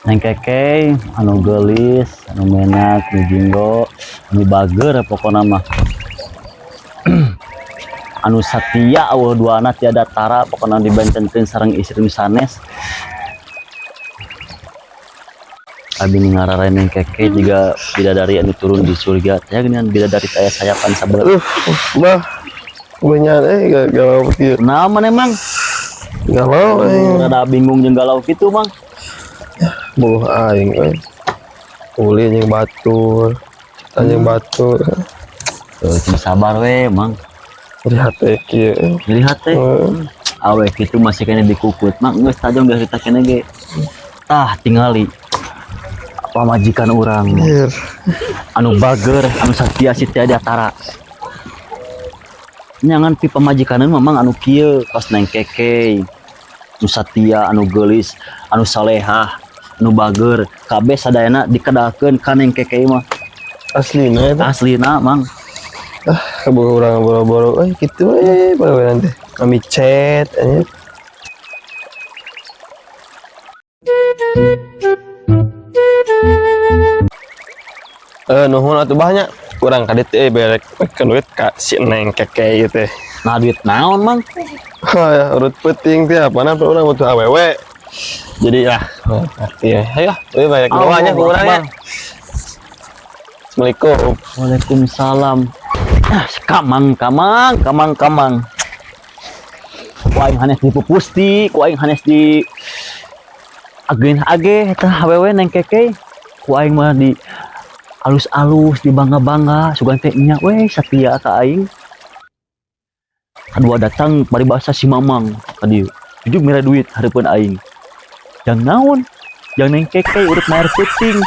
Neng Keke anu geulis, anu menak, nu jinggo, anu bager pokona mah. Anu satia euweuh duana tiada tara pokona dibentenkeun sareng istri nu sanes. Abi ngararai Neng Keke jiga bidadari anu turun di surga teh geuningan bidadari aya sayapan sabelah. Bah. Banyak galau kieu. Kunaon maneh, Mang? Galau eh. Rada bingung jeung galau kitu, Mang. Boh aing euy. Ulin jeung batur. Jeung batur. Tuh, cing sabar we, Mang. Nyeri hate kieu. Nyeri hate. Heeh. Awe kitu masih kena dikukut. Mang geus tajong geus cerita kene ge. Tah tingali pamajikan urang Anjir. Anu bager, anu satia si tiada tara. Nyangan pi pamajikaneun mah, Mang, anu kieu pas Neng Keke. Anu satia, anu geulis, anu salehah, anu bager, kabeh sadayana dikedalkeun ka Neng Keke mah. Aslina eta. Aslina, Mang. Kabogoh urang boro-boro euy kitu we pagawean teh. Kami chat anjir. Eh, nuhun atuh banyak. Urang ka dieu teh berek ke duit ka si Neng Keke ieu teh. Nah duit naon, Mang? Ya, urut penting teh apa na urang butuh awewe. Jadi lah, ngerti ya. Ayo, euy banyak doanya ku urang ya. Assalamualaikum. Waalaikumsalam. Ah, kamang kamang kamang kamang. Ku aing hanes dipupusti, ku aing hanes di ageun age eta awewe Neng Keke. Ku aing mah di alus-alus, di bangga-bangga, sugan teh nya we satia ka aing. Kadua datang paribasa si Mamang ka dieu. Jujug mere duit hareupeun aing. Jang naon? Jang Neng Keke urut maer peuting.